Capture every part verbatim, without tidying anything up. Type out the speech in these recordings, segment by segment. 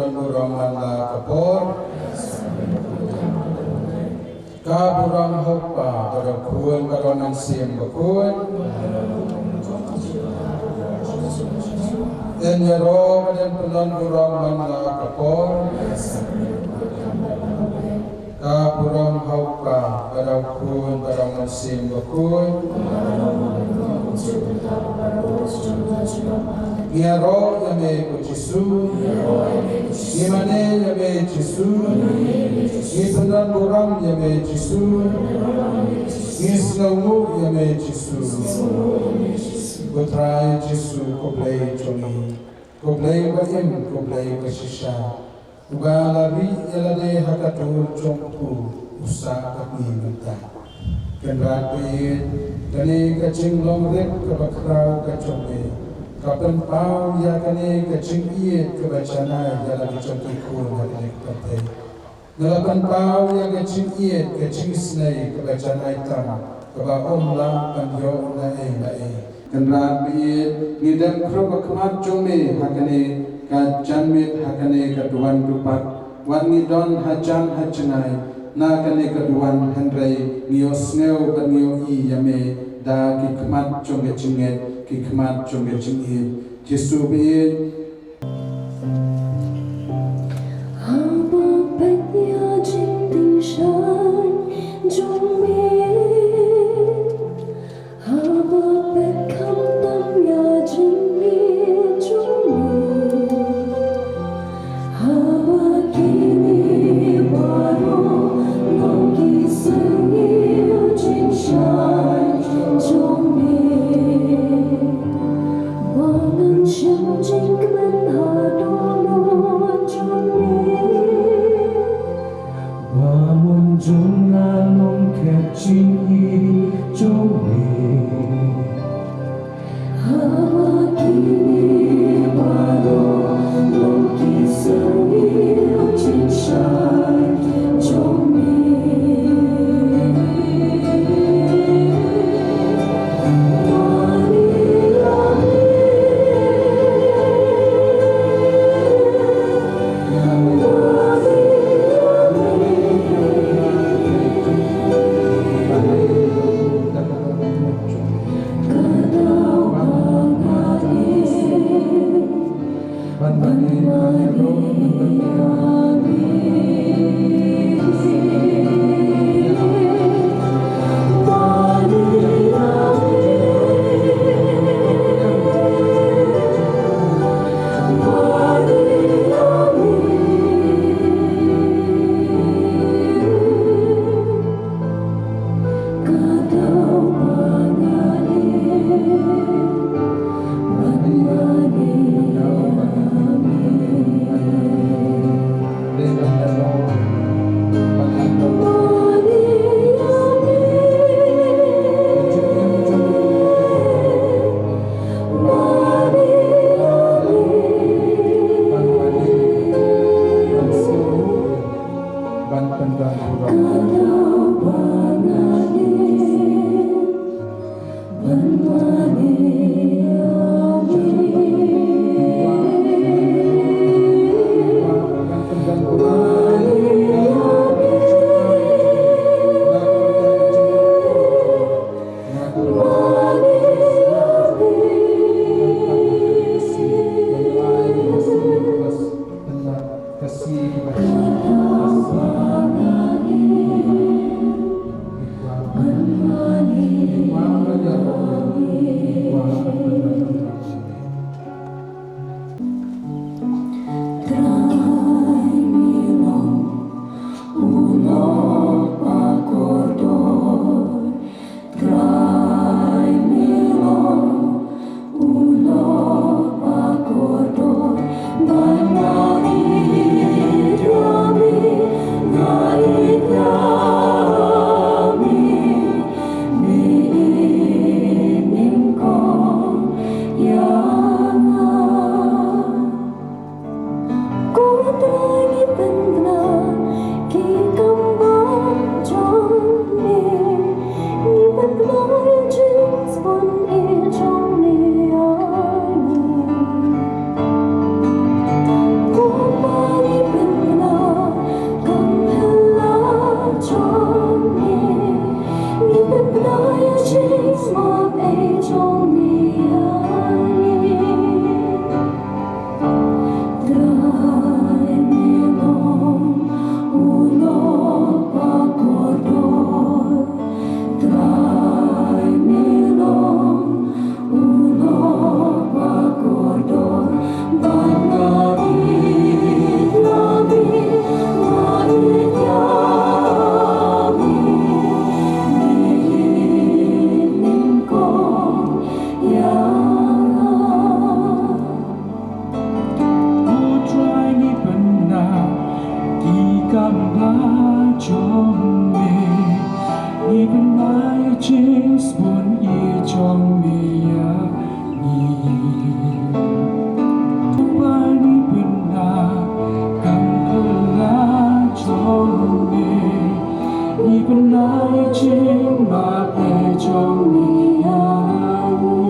Burom man la ka por. Ka burom ha u Kpa bad ha u Khun bad ha u Mynsiem Bakhuid. Yn ïaroh bad yn pynlong burom man la ka por. Ka burom ha u Kpa bad ha u Khun bad ha u Mynsiem Bakhuid. Ngi ïaroh ïa me ko Jisu. Ngi mane ïa me Jisu. Ngi pynlong burom ïa me Jisu. Ngi sngewnguh ïa me Jisu. Ko Trai Jisu, ko Blei jong ngi, ko Blei ba im, ko Blei ba shisha, uba la rieh ïa lade ha ka dur jong u kpu, u sah bad ngi mynta. Kynrad baieit, kane ka jinglong rit kaba khraw ka jong me ka pynpaw ïa kane ka jingïeit kaba janai ïa la ka jong ki khun ha kane ka pyrthei. Nga la pynpaw ïa ka jingïeit, ka jingisynei kaba janai tam, kaba ym lah ban ïoh naei naei. Kynrad baieit, ngi dem khrup ha khmat jong me ha kane ka janmiet, ha kane ka duwan dupat. Wat ngi don hajan hajngai na kane ka duwan, hynrei ngi ïohsngew bad ngi ïohi ïa me da ki khmat jong ka jingngeit, ki khmat jong ka jingïeit. Jisu baieit. Haba peit ïa jingtyngshaiñ jong me, haba peit khamtam ïa jingïeit jong me, haba kine baroh long ki syrngiew jingshai jong me. Ba ngan shem jingkmen ha dohnud jong me. Ba mon jong nga long khet jingïeit jong me. Haba kine baroh long ki syrngiew jingshai jong me. Jingshibun ïa jong me ïa ngi. Bani bynta kam pynlong jong me. Ngi pynlong jingmap ïa jong me ïa ngi.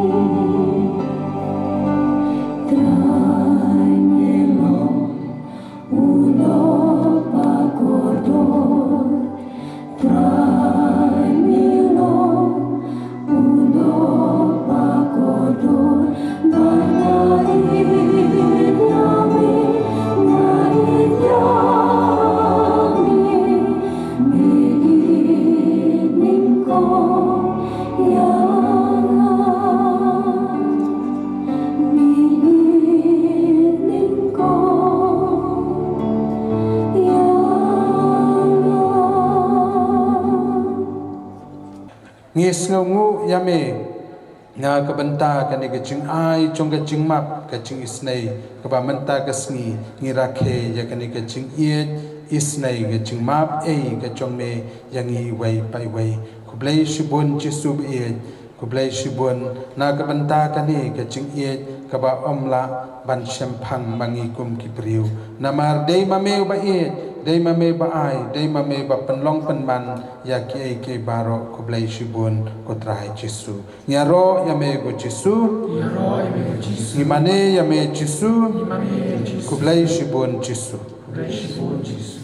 Trai me long u lok ba kordor. Trai me long u lok ba kordor. Ba nga ïeit ïa me, nga ïeit ïa me. Me ïeit nyngkong ïa nga. Ngi sngewnguh ïa me na ka bynta kane ka jingai jong ka jingmap, ka jingisynei, kaba mynta ka sngi ngi rakhe ïa kane ka jingïeit isynei, ka jingmap ei ka jong me ïa ngi iwei pa iwei. Khublei shibun Jisu ba ïeit. Khublei shibun na ka bynta kane ka jingïeit kaba ym lah ban shemphang ma ngi kum ki briew. Namar dei ma me ba ïeit, dei ma me ba ai, dei ma me ba pynlong pynman ïa kiei kiei baroh. Khublei shibun ko Trai Jisu. Ngi ïaroh ïa me ko Jisu. Ngi ïaroh ïa me ko Jisu. Ngi mane ïa me Jisu. Ngi mane ïa me Jisu. Khublei shibun Jisu. Khublei shibun Jisu.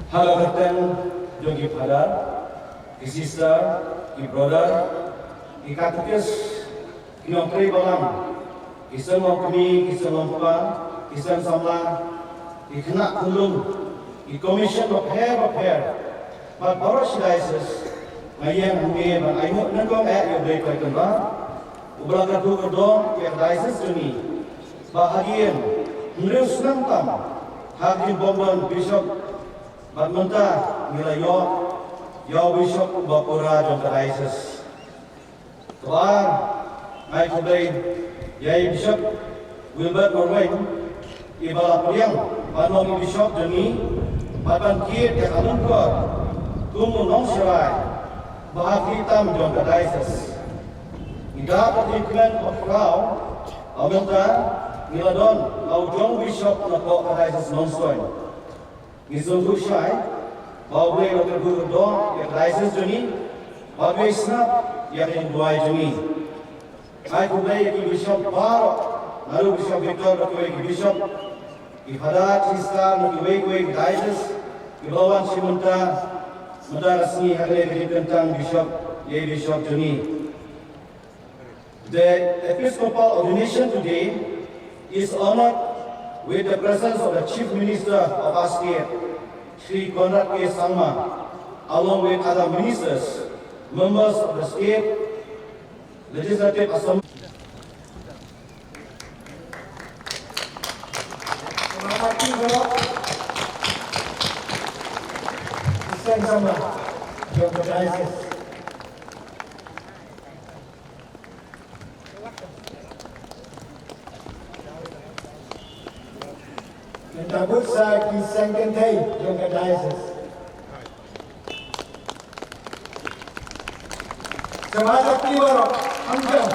Ha la kyrteng jong ki father, ki sister, ki brother, ki katekis, ki nongtrei balang, ki seng longkmie, ki seng longkpa, ki seng samla, ki khynnah khunlung, ki commission bapher bapher, bad baroh shi diocese, nga ïeng hangne ban ainguh nyngkong eh ïa U Blei Trai Kynrad, uba la kyrkhu kyrdoh ïa ka diocese jong ngi ba hadien hynriew snem tam ha ka jingbym don bishop, bad mynta ngi la ïoh ïa u bishop uba pura jong ka diocese. Kaba ar, nga ai khublei ïa i Bishop Wilbert Marwein, iba la pdiang ban long i Bishop jong ngi bad ban kit ïa ka lyngkor kum u nongsharai ba ha khlieh tam jong ka diocese. Ngi dap ka jingkmen bad kyrpad ba mynta ngi la don ïa u jong u Bishop na ka diocese Nongstoiñ. Ngi sngewthuh shai ba U Blei u la kyrkhu kyrdoh ïa ka diocese jong ngi bad u la sngap ïa ka jingduwai jong ngi. Nga ai khublei ïa ki bishop baroh, naduh u Bishop Victor bad kiwei ki bishop, ki father, sister na kiwei kiwei ki diocese kiba la wan shim bynta mynta ka sngi ha kane ka jingkyntang bishop ïa i Bishop jong ngi. The episcopal ordination today is honored with the presence of the Chief Minister of our state, Shri Conrad K Sangma, along with other ministers, members of the State Legislative Assembly. Sangma, Diocese. Mynta bud sa ki seng kynthei jong ka diocese. Sngewbha ïa phi baroh, am jam.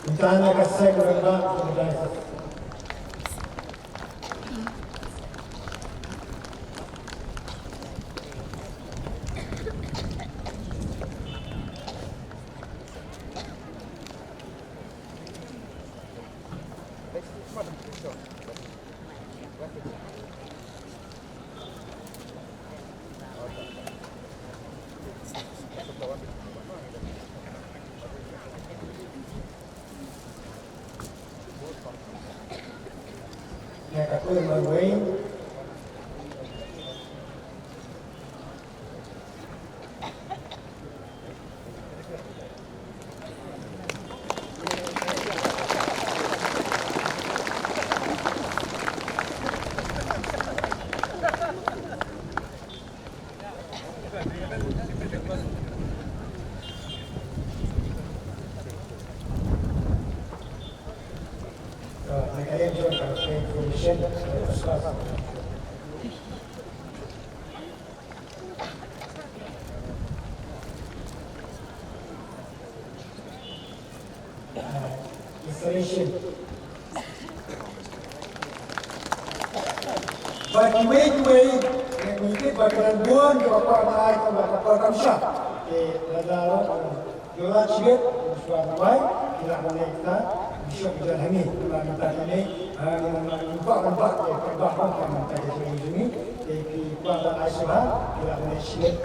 Ita na ka seng rangbah jong ka diocese. Installation. Ba kiwei kiwei, ngi tip ba ka don bun kaba kwah ban ai kaba ka por kam shah. Te lada la, eh, ïoh lad shibit, shuwa ban wai, ki lah ban leh kita, ki shuh ki jan hangne, ba mynta kine, eh, ngi nang nang kwah ban bah, eh, kwah ban bah, ban mynta ki jingim jong ngi, te ki kwah ban ai shuwa, ki lah ban leh shibit.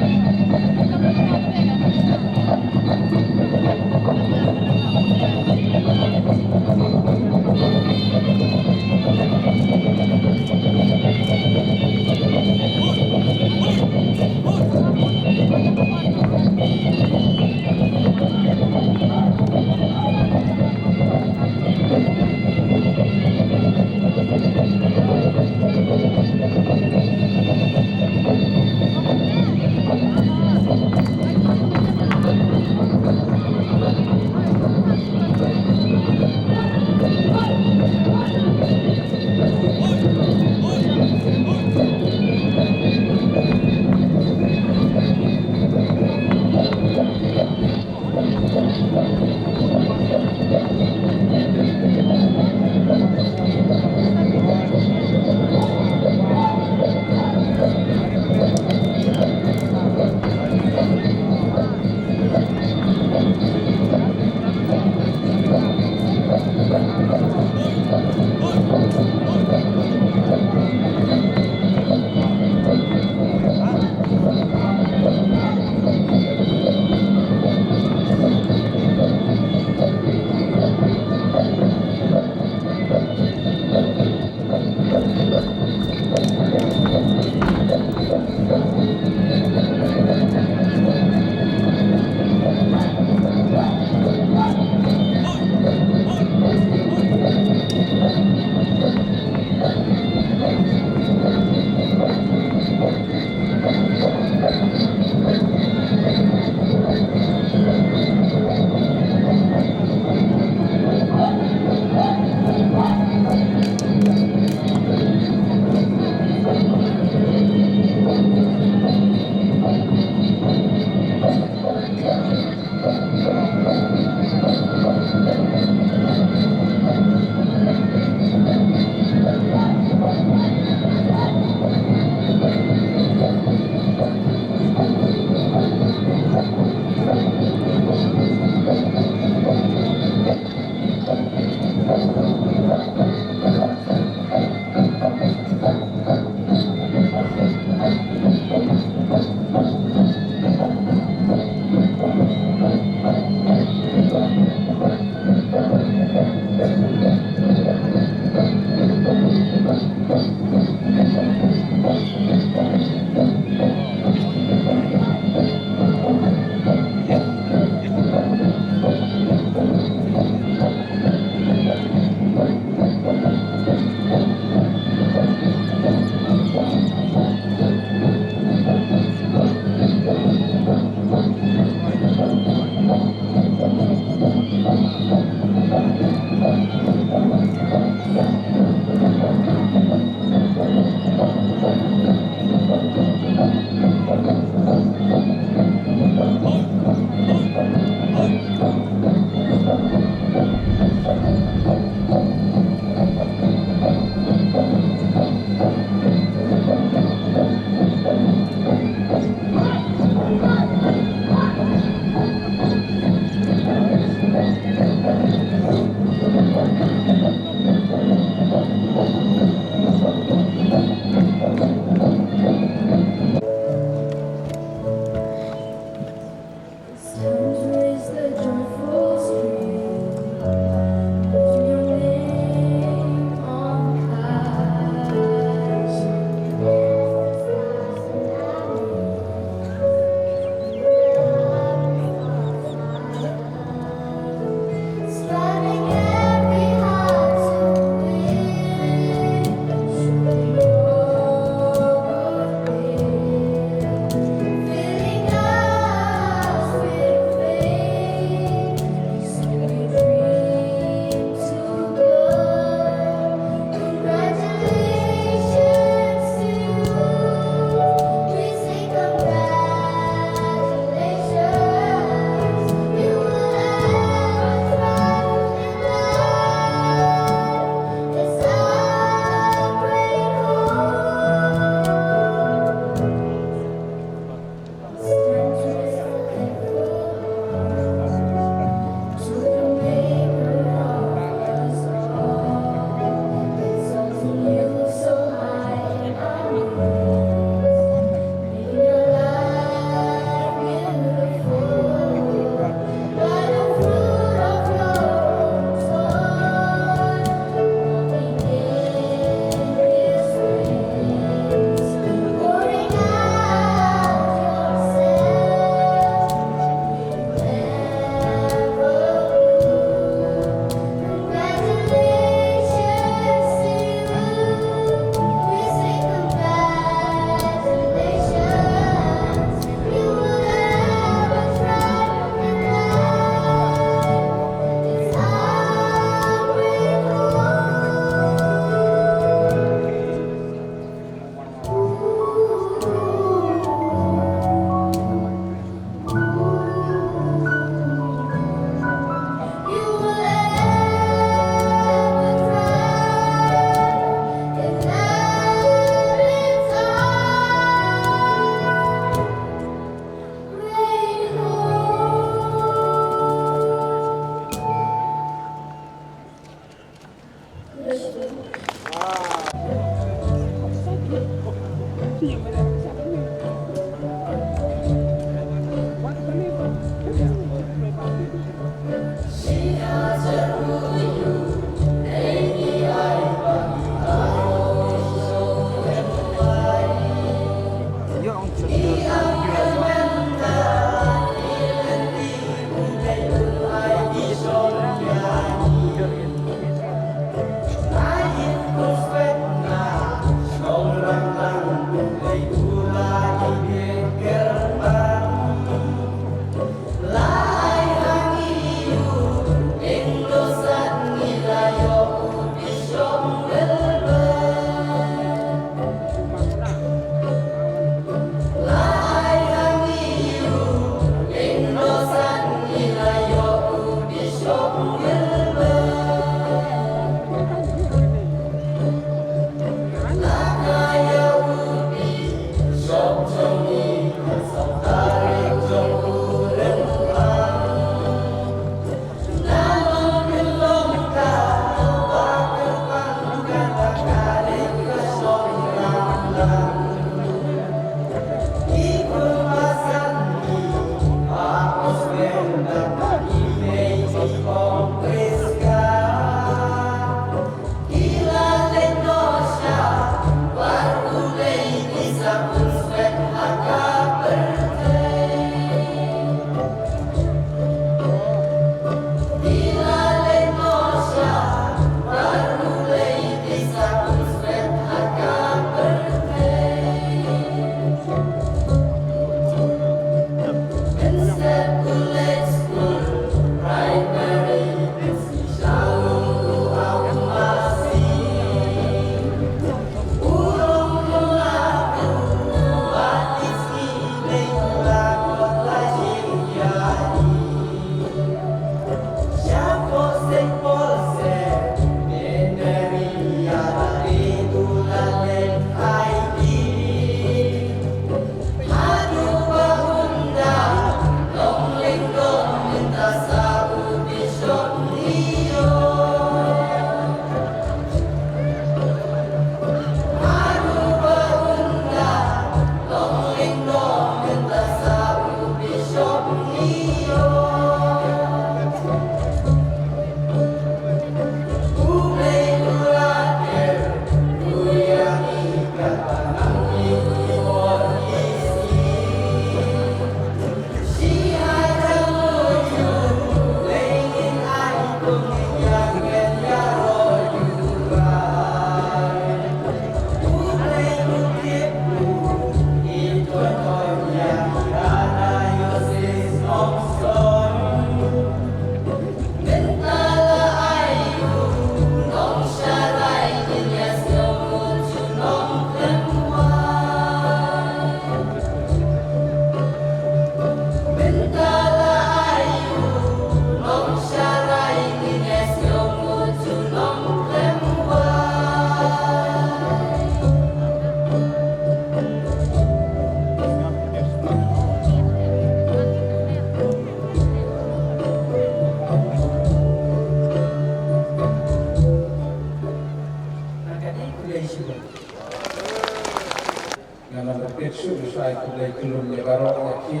Ki,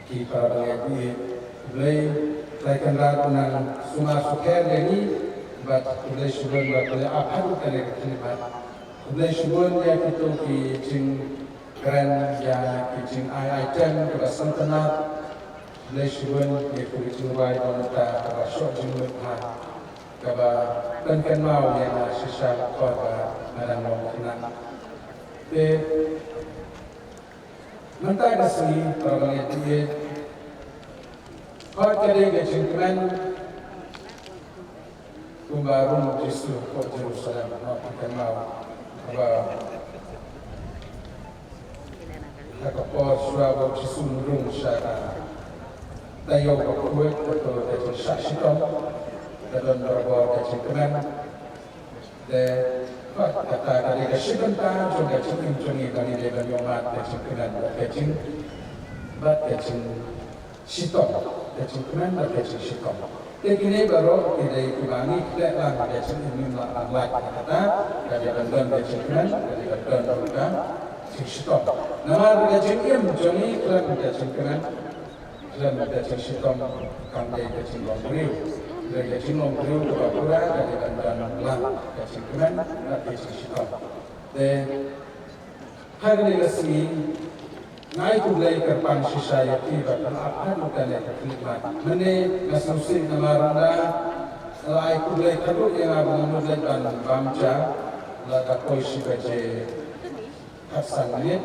ki para bangeit, U Blei Trai Kynrad un nang sumar sukher ïa ngi, bad U Blei shibun bad U Blei ap haduh kane ka khyllipmat. U Blei shibun ïa kito ki jingkren, ïa ki jingai item kiba sngewtynnat. U Blei shibun ïa ki jingrwai ba mynta kaba shoh jingmut ha, kaba pynkynmaw ïa nga shisha ka por ba nga dang long khynnah. Te mynta ka sngi, para bangeit, hooid ka dei ka jingkmen kumba rung Jisu hapoh Jerusalem, hooid, kynmaw ba ha ka por shuwa ba u Jisu un rung sha ka taïew bakhuid, kato ka jingshah shitom, ka don barabor ka jingkmen. Te, hooid, kata ka dei ka shi bynta jong ka jingim jong ngi ba ngi dei ban ïohmad ka jingkmen bad ka jing, bad ka jingshitom, ka jingkmen bad ka jingshitom. Te kine baroh ki dei kiba ngi khleh lang ka jingim, ngim lah ban lait ha kata, ka dei ban don ka jingkmen, ka dei ban don ruh ka jingshitom. Namar ka jingim jong ngi khlem ka jingkmen, khlem ka jingshitom, kam dei ka jinglong briew. Hynrei ka jinglong briew kaba pura ka dei ban don lang ka jingkmen bad ka jingshitom. Te ha kane ka sngi nga ai khublei kyrpang shisha ïa phi ba phin ap haduh kane ka khyllipmat. Mynne nga sngewsih namar nga la ai khublei khatduh ïa nga ba nga mut leit ban bam ja, la da poi shi baje khatsan minit.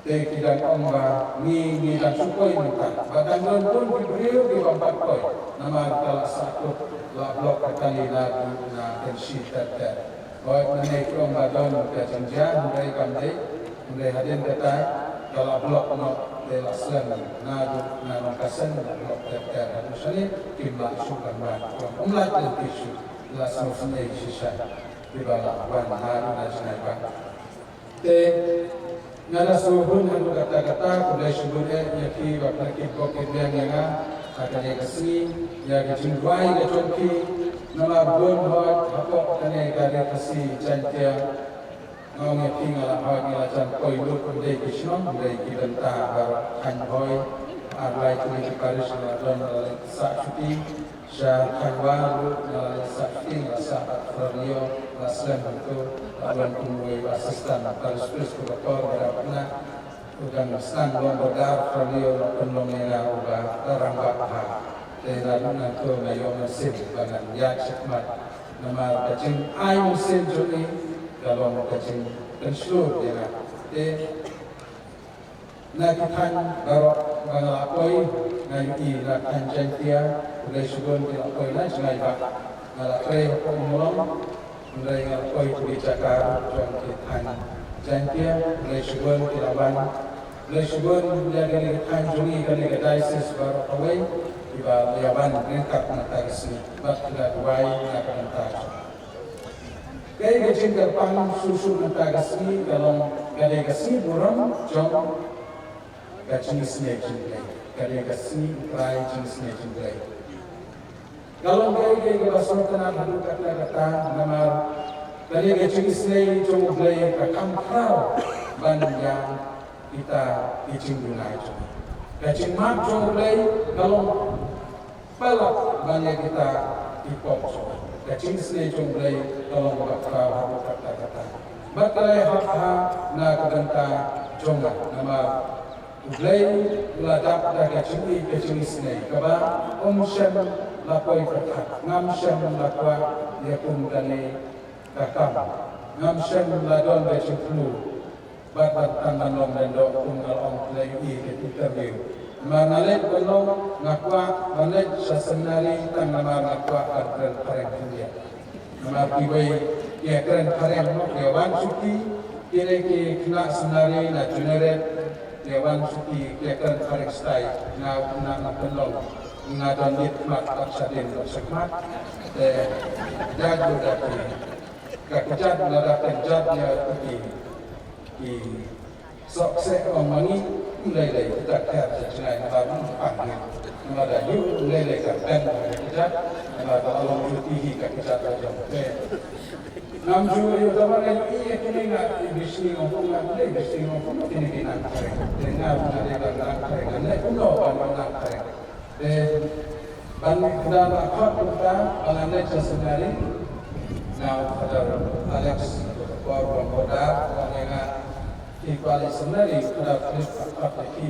Te ki dang ong ba ngi, ngi dang shu poi mynta. Ba dang don bun ki briew ki bym pat poi. Namar ka la sahkut, la block ka kali naduh na Kynshi ter ter. Hooid, mynne ki ong ba don ka jingjia, hynrei kam dei, hynrei hadien kata ka la block noh, te la slem naduh na Nongkasen, la block ter ter haduh shane, kim lah shuh ban wan. Ki ong ym lah lynti shuh, la sngewsynei shisha kiba la wan naduh na Jngai Bah. Te nga la sngewbha haduh katta katta, khublei shibun eh ïa phi ba phi la kit bok kit biang ïa nga ha kane ka sngi, ïa ka jingduwai ka jong phi. Namar bun hooid hapoh kane ka Ri Khasi Jaiñtia, nga ong ïa phi, nga la hooid, nga la jan poi lut, ym dei ki shnong, ym dei ki bynta, baroh thaiñ Bhoi, ar lai tylli ki parish nga la don, nga la leit sah shuti. Sha Thangbah ruh nga la leit sah shuti, nga la sah bad Fra Leo, la slem hangto, la don kum uwei u assistant parish priest. Uba kor ba dang khynnah, u dang sdang long border, Fra Leo la pynlong ïa nga uba rangbah bha. Te naduh nangto nga ïoh mynsiem ba ngan ïaid shakhmat, namar ka jingai mynsiem jong i ka long ka jingpynshlur ïa nga. Te na ki thaiñ baroh ba nga la poi, nga ïohi na thaiñ Jaiñtia, khublei shibun ki la poi na Jngai Bah. Nga la trei hapoh Ummulong, hynrei nga la poi ki jaka jong ki thaiñ Jaiñtia, khublei shibun ki la wan. Khublei shibun ïa kane ka thaiñ jong ngi, kane ka diocese baroh kawei, kiba la ïa wan ryngkat mynta ka sngi bad ki la duwai na ka bynta jong Kaei ka jingkyrpang shuh shuh mynta ka sngi ka long, ka dei ka sngi burom jong ka jingisynei jong U Blei. Ka dei ka sngi U Trai jingisynei jong U Blei. Ka long kaei kaei kaba sngewtynnat haduh katta katta namar ka dei ka jingisynei jong U Blei ka kham khraw ban ïa kita ki jingduna jong ngi. Ka jingmap jong U Blei ka long palat ban ïa kita ki pop jong ngi. Ka jingisynei jong U Blei ka long kaba khraw haduh katta katta. Bad ka la hap ha na ka bynta jong nga namar U Blei u la dap da ka jingïeit ka jingisynei kaba um shym la poi pyrkhat. Ngam shym la kwah ïa kum kane ka kam. Ngam shym la don ka jingthmu. Bad ban tang ban long lyngdoh kum nga la ong, phi la ïohi ka interview. Namar nga leit ban long, nga kwah ban leit sha seminari tang namar nga kwah ban kren phareng khyndiat. Namar kiwei ki ïa kren phareng noh, ki ïa wan shuti, kine ki khynnah seminari na Junior Rep, ki ïa wan shuti, ki ïa kren phareng shatai, nga, nga, nga pynlong, nga don lid khmat bad shadien bad shakhmat. Te, da ju da ki, ka kjat, lada ka kjat ïa ki, ki sohkse ong ma ngi, ym lei lei kita kher sha jngai, namar ym pang ngi. Namar da ïoh ym lei lei ka beng ka kjat, namar da long shuti hi ka kjat la jong te. Ngam ju ïoh tang ba ngan ïohi ïa kine, nga ïohi shi ngam pun, nga ïohi shi ngam pun kine ki nang phareng. Te nga ruh nga dei ba nang phareng, nga leh kumno ban nang phareng. Te ban kdar ba khot kumta ba ngan leit sha seminary, nga u Father Alex, por ban kdar ba nga, phi kwah leit seminary, Father Philip ka khot ïa phi.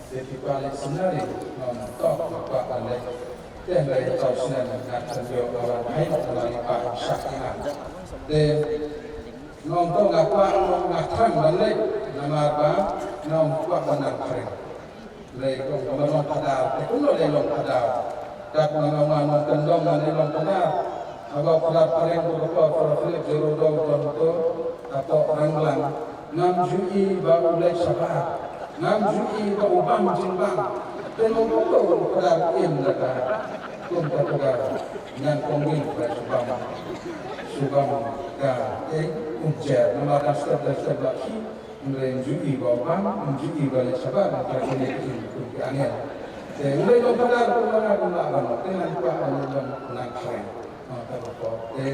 Te phi kwah leit seminary, ngam tok, nga kwah ban leit. Te hynrei ha ka snem nga khlem ïoh ban wan, hynrei nga wan ba shah ïa nga. Te nga ong to nga kwah, nga thrang ban leit, namar ba nga ong kwah ban nang phareng. Lei kong ka long phadar, te kumno lei long phadar. Kat ma nga ong nga nongkyndong ngan lei long phadar. Haba u phadar phareng u kpa Father Philip Jero Dau don to, hapoh Ranglang. Ngam ju i ba u leit shabar. Ngam ju i ba u bam jingbam. Te long kumto u phadar im da ka. Kumta phadar. Ngan kong win ba shu bam. Shu bam ka, eh, um jer. Namar ka step, step, step ba ki. Hynrei ym ju i ba u bam, ym ju i ba leit shabar, nga kren ïa ki, kum ki angel. Te hynrei long phadar kumba nga, kumba ban, te ngan kwah ban long nang phareng. Nga kren ko. Te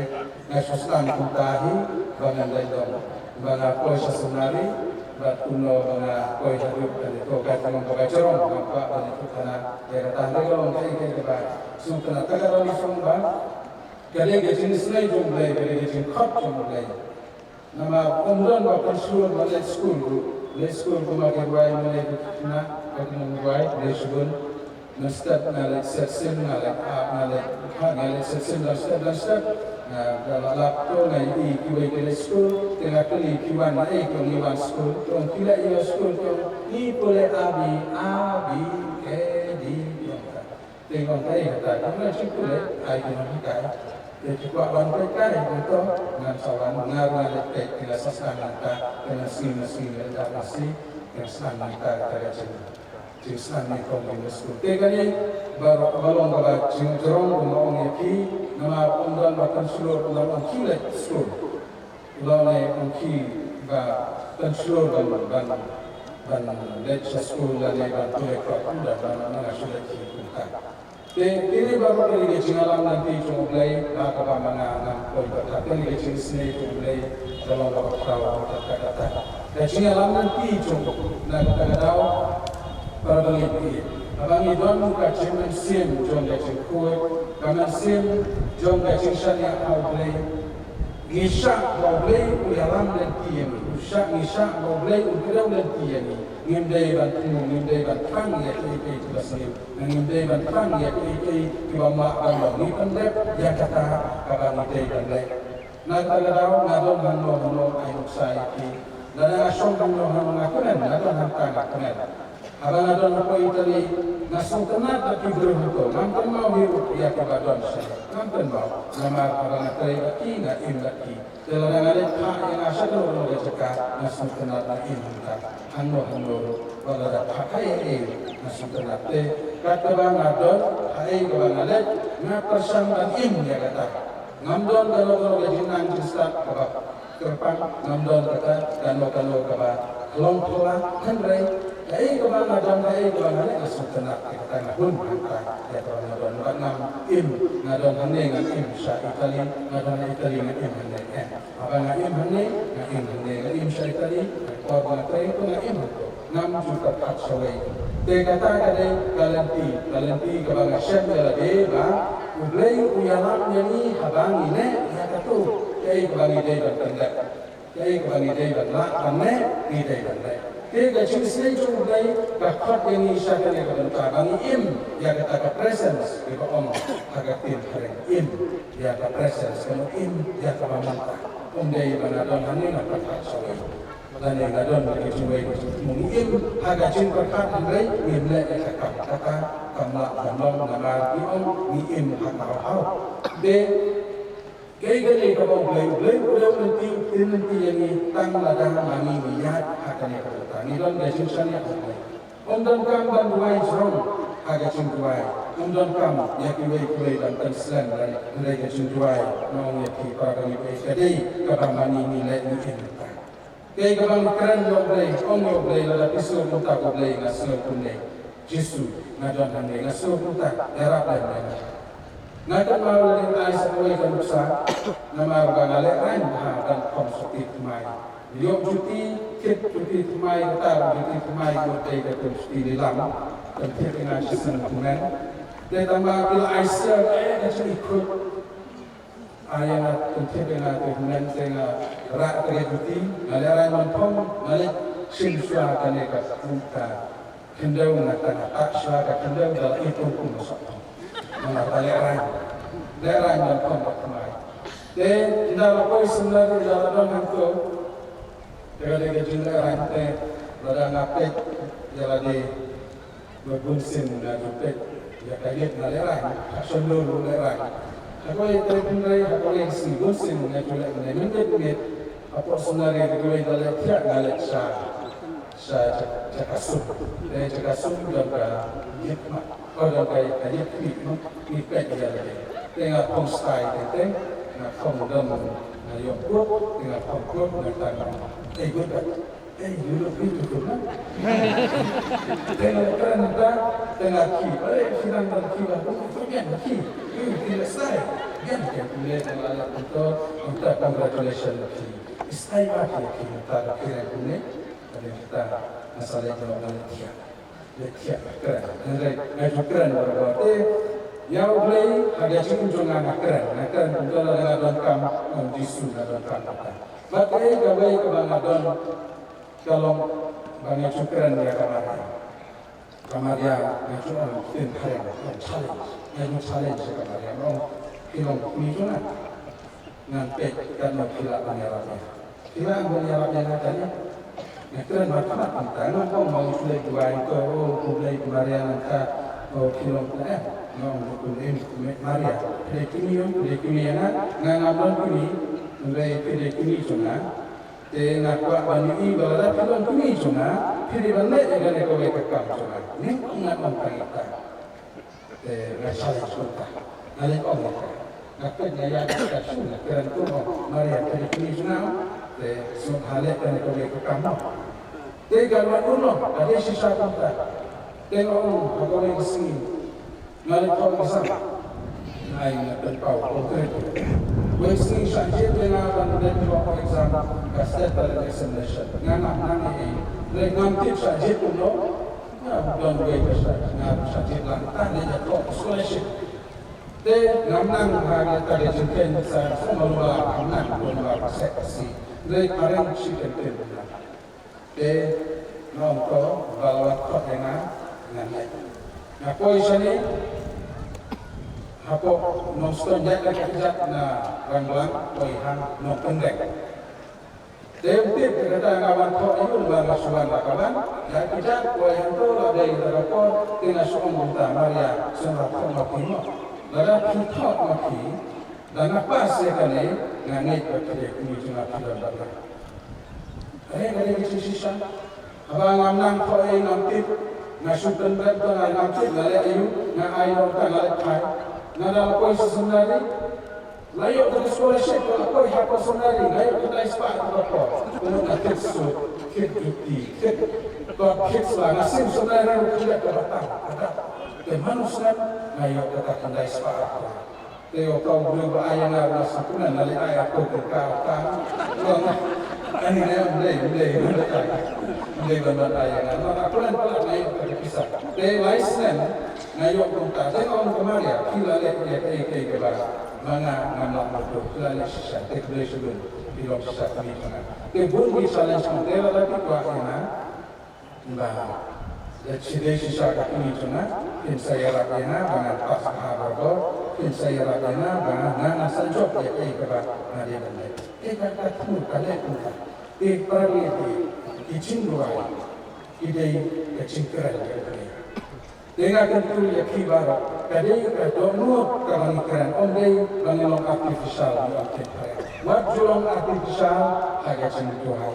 nga shu sdang kumta hi ba ngan leit long, ba nga poi sha seminary, bad kumno ba nga poi haduh kane, to ka jingmong kaba jrong, nga kwah ban ïathuh kane. Ïa kata hynrei ka long kaei kaei kaba sngewtynnat, kata ka long sngewbha. Ka dei ka jingisynei jong U Blei, ka dei ka jingkhot jong U Blei. Namar ym don ba pynshlur ban leit skul ruh. Leit skul kumba ki rwai, ma leit kina ba ki nong rwai, leit shibun. Mynstep nga leit set sim, nga leit, ah, nga leit, ha, nga leit set sim dang step, dang step. Nga da la lap to nga ïohi kiwei ki leit skul, te nga kylli ki wan naei, ki ong ngi wan skul, ki ong phi leh ïa skul, ki ong ngi pule A B, A B, A D, ki ong ta. Te nga ong kaei kata, te nga shu pule, ai ki nonghikai. Te ki kwah ban peit kai, ong to, ngan sa wan, nga ruh nga leit peit, te nga sa sdang nangta, te nga sngew, nga sngew, nga leit dap masi, te nga sdang nangta, kata ka jing, jingsdang nyngkong jong ka skul. Te kane, ba, ba long kaba jingjrong, ba nga ong ïa phi, namar ym don ba pynshlur, ym don ong phi leit skul. Lane ong ki ba pynshlur ban, ban, ban leit sha skul lane ban pule khlem da ban, ban nga shu leit ki kumta. Te kine baroh ka dei ka jingïalam lynti jong U Blei, ba kaba ma nga ngam poi bha, ka dei ka jingisynei jong U Blei, ka long kaba khraw, kata, kata. Ka jingïalam lynti jong, na kata ka daw, para bangeit, haba ngi don ka jingmynsiem jong ka jingkhuid, ka mynsiem jong ka jingshaniah ha U Blei, ngi shah ba U Blei u ïalam lynti ïa ngi, u shah, ngi shah ba U Blei un kdew lynti ïa ngi. Ngim dei ban thmu, ngim dei ban thrang ïa kiei kiei kiba sniew, ngim dei ban thrang ïa kiei kiei kiba mah ban long. Ngi pyndep ïa kata kaba ngi dei ban leh. Na kata ka daw nga don hangno hangno ai nuksa ïa ki. Lada nga shong hangno hangno nga kmen, nga don hangta nga kmen. Haba nga don hapoh Italy, nga sngewtynnat ïa ki briew hato, ngam kynmaw hi ruh ïa kiba don sha, ngam kynmaw. Namar haba nga trei bad ki, nga im bad ki. Te lada nga leit phah ïa nga sha kano kano ka jaka, nga sngewtynnat, nga im hangta. Hangno hangno ruh, wat lada phah haei haei, nga sngewtynnat. Te kat kaba nga don, haei kaba nga leit, nga pyrshang ban im ïa kata. Ngam don kano kano ka jingnang jingstad kaba kyrpang, ngam don kata kano kano kaba khlong phylla, hynrei kaei kaba nga don, kaei kaba nga leh, nga sngewtynnat ïa kata, nga hun hangta ïa kaba nga don. Bad ngam im, nga don hangne ngam im sha Italy, nga don ha Italy ngam im hangne, em. Haba nga im hangne, nga im hangne, nga im sha Italy, por ba nga trei to nga im hangne. Ngam ju pyrkhat shawei. Te kata ka dei ka lynti, ka lynti kaba nga shem ïa lade ba U Blei u ïalam ïa ngi haba ngi leh ïa kato, kaei kaba ngi dei ban pyndep, kaei kaba ngi dei ban lah ban leh, ngi dei ban leh. Te ka jingsneng jong U Blei ka khot ïa ngi sha kane ka bynta ba ngi im ïa kata ka presence kaba ong ha ka ktien phareng, im ïa ka presence, kaba im ïa kaba mynta. Ym dei ba nga don hangne nga pyrkhat shawei. Lane nga don ha ka jingwei ka jingthmu, ngi im ha ka jingpyrkhat hynrei ngim leh ïa ka kam, kata kam lah ban long namar ngi ong ngi im ha ka hawhaw. Te kaei kane kaba U Blei, U Blei u kdew lynti, u ktien lynti ïa ngi tang lada ma ngi ngi ïaid ha kane ka bynta. Ngi don ka jingshaniah ha U Blei. Ym donkam ban duwai jrong ha ka jingduwai. Ym donkam ïa kiwei kiwei ban pynslem lane hynrei ka jingduwai, nga ong ïa phi para bangeit, ka dei kaba ma ngi ngi leh ngi im. Kaei kaba ngi kren ïa U Blei, ong ïa U Blei, lada phi sngew kumta ko Blei, nga sngew kumne. Jisu, nga don hangne, nga sngew kumta, ïarap lem ïa nga. Nga kynmaw lada ai sa kawei ka nuksa, namar ba nga lehraiñ bha ban phong sa juti thymmai. Ïoh juti, kit juti thymmai, kata juti thymmai, ïoh dei ka juti lilam. Kan thied ïa nga shisien kumne. Te tang ba ki la ai sha, eh, ka jingïakhun. Ai ïa nga, kan thied ïa nga te kumne, te nga rah ka juti, nga lehraiñ ban phong, nga leit shim shuwa kane ka, ka khyndew, nga tang ha shuwa ka khyndew, da la ïakhun kum ka sop phong. Namar ka lehraiñ, lehraiñ ban phong bad thymmai. Te ynda la poi seminari, ynda la don hangto, te ka dei ka jinglehraiñ te, lada nga peit ïa lade, ba bunsien nga ju peit ïa ka ïit nga lehraiñ, ha shon ruh lehraiñ. Ha kawei ka taïew hynrei, ha kawei ka sngi bunsien nga ju leh mynmiet mynmiet, hapoh seminari, ha kawei ka leh thiah nga leh sha sha, sha, sha ka sum. Te sha ka sum don ka ïit ma. Ko don ka, ka ïit khmih ma. Ngi peit ïa lade. Te nga phong style teng teng, nga phong don, nga ïoh kut, te nga phong kut, nga tang. Eh, good, but, eh, you look beautiful, no? Te nga kren nangta, te nga khie. Eh, phi nang ban khie ba, oh, forget, khie. Eh, phi leh style. Gen, gen, phi leh, te nga leh, kumta, kumta, congratulations, khie. Style ba khie, khie, nangta, khie, kumne. Kane kata, nga sa leit noh, nga leit thiah. Leit thiah, kren. Hynrei nga ju kren barabor. Te ïa U Blei, ha ka jingim jong nga, nga kren. Nga kren kumta lada nga donkam, ong Jisu, nga donkam kata. Bad kaei kawei kaba nga don, ka long ba nga ju kren ïa ka Maria. Ka Maria, nga ju ong, ktien phareng, ong challenge. Nga ju challenge ïa ka Maria, ong, phi long kmie jong nga. Ngan peit katno phi lah ban ïarap ïa nga. Phi lah ban ïarap ïa nga kane. Nga kren markhmat mynta, nga ong ma u shlei duwai to, oh, khublei ko Maria nangta, oh, phi long ka em. Nga ong ko em, Maria, phi dei kmie, phi dei kmie ïa nga, nga ngam long kmie, hynrei phi dei kmie jong nga. Te nga kwah ban ïohi ba lada phi long kmie jong nga, phi dei ban leh ïa kane kawei ka kam jong nga. Ning ong, nga ong tang ïa kata. Te nga challenge kumta. Nga leh ong ïa ka. Nga peit nga ïa ka shu nga kren kumno. Maria, phi dei kmie jong nga. Te sngewbha leh kane kawei ka kam mo. Te ka wan kumno, ka dei shisha kumta. Te nga ong, ha kawei ka sngi. Nga leit thoh exam. Ai nga pynpaw, okay. Kawei ka sngi shah jied ïa nga ban leit thoh exam. Ka state talent examination. Nga ngam nang ei ei. Leit ngam tip shah jied kumno. Nga don wei ka sha, nga sha jied lang, tang ïa ka scholarship. Te ngam nang ha kata ka jingkheiñ sa, sa malu ba ngam nang, don ba ka sek ka si. Lei phareng shi kyntien. Te nga ong to, ba la wan khot ïa nga, ngan leit. Nga poi shane, hapoh Nongstoiñ, ïaid ka kjat na Rangblang, poi hang Nongpynrek. Te ym tip te kata nga wan thoh aïu, ba nga shu wan la ka wan, ïa ki jait, poi hangto la dei la ka por, te nga shu ong kumta, Maria, sngewbha thoh ma phi mo. Lada phi thoh ma phi, lada nga pass ïa kane, nga ngeit ba phi dei kmie jong nga, phi don bad nga. Are ka dei ka jingshisha. Haba ngam nang thoh ei, ngam tip, nga shu pynbeit to, nga ngam tip, nga leh aïu, nga ai noh ta, nga leh phai. Nga da la poi sha seminari, la ïoh ka scholarship, la poi ha ka seminari, la ïoh khyndai spah ka por. Kumno nga thied suit, thied juti, thied kot, thied sla, nga siew seminari ruh khyndiat kaba tam, kaba tam. Te man u snem nga ïoh kata khyndai spah ka por. Te ïoh ka u briew ba ai ïa nga ruh nga sngewkmen, nga leit ai ha ka ka ka. Ani ne, ym dei, ym dei, ym dei ban ai ïa nga. Nga kmen palat nga ïoh kata ka pisa. Te lai snem nga ïoh kumta. Te nga ong ko Maria, phi la leh ïa kaei kaei kaba ma nga ngam lah mutdur, phi la leh shisha, te khublei shibun, phi long shisha kmie jong nga. Te bun ki challenge kumta, te lada phi kwah ïa nga, ba lada phi dei shisha ka kmie jong nga, phin sa ïarap ïa nga ba ngan pass bha barabor, phin sa ïarap ïa nga ba nga, nga sa jop ïa kaei kaba nga dei ban leh. Te ka, ka thmu ka leh kumta. Te para lei, ki jingduwai ki dei ka jingkren ïa U Blei. Te nga kyntu ïa phi baroh, ka dei ka dohnud kaba ngi kren, ym dei ba ngi long artificial, ngi ong ktien phareng. Wat ju long artificial ha ka jingduwai.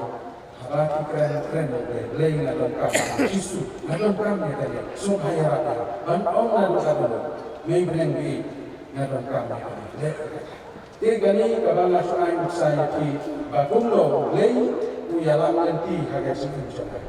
Haba phi kren, kren ïa U Blei, Blei nga donkam ïa U Jisu, nga donkam ïa kane, sngewbha ïarap ïa nga. Ban ong naduh ka dei, mei bneng, Blei nga donkam ïa kane. Leh ïa kata. Te kane kaba nga shu ai nuksa ïa phi ba kumno U Blei u ïalam lynti ha ka jingim jong nga.